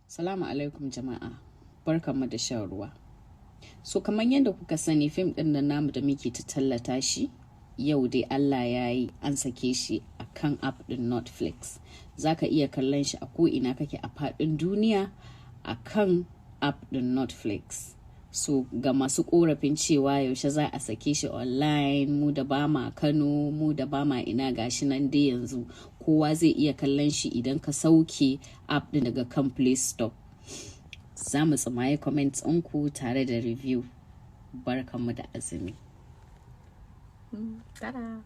Salamu alaikum jama'a, barkanmu da shan ruwa. So kamar yadda kuka sani, fim ɗin nan namu da muke ta tallata shi, yau dai Allah ya yi an sake shi a kan app ɗin Netflix. Za ka iya kallon shi a ko'ina kake a faɗin duniya a kan app ɗin Netflix. So ga masu korafin cewa yaushe za a sake shi online, mu da ba ma Kano, mu da ba ma ina, gashi nan dai yanzu kowa zai iya kallon shi idan ka sauke app ɗin daga kan Play Store. Za mu tsumaye comments ɗinku tare da review. Barkanmu da azumi. Tada.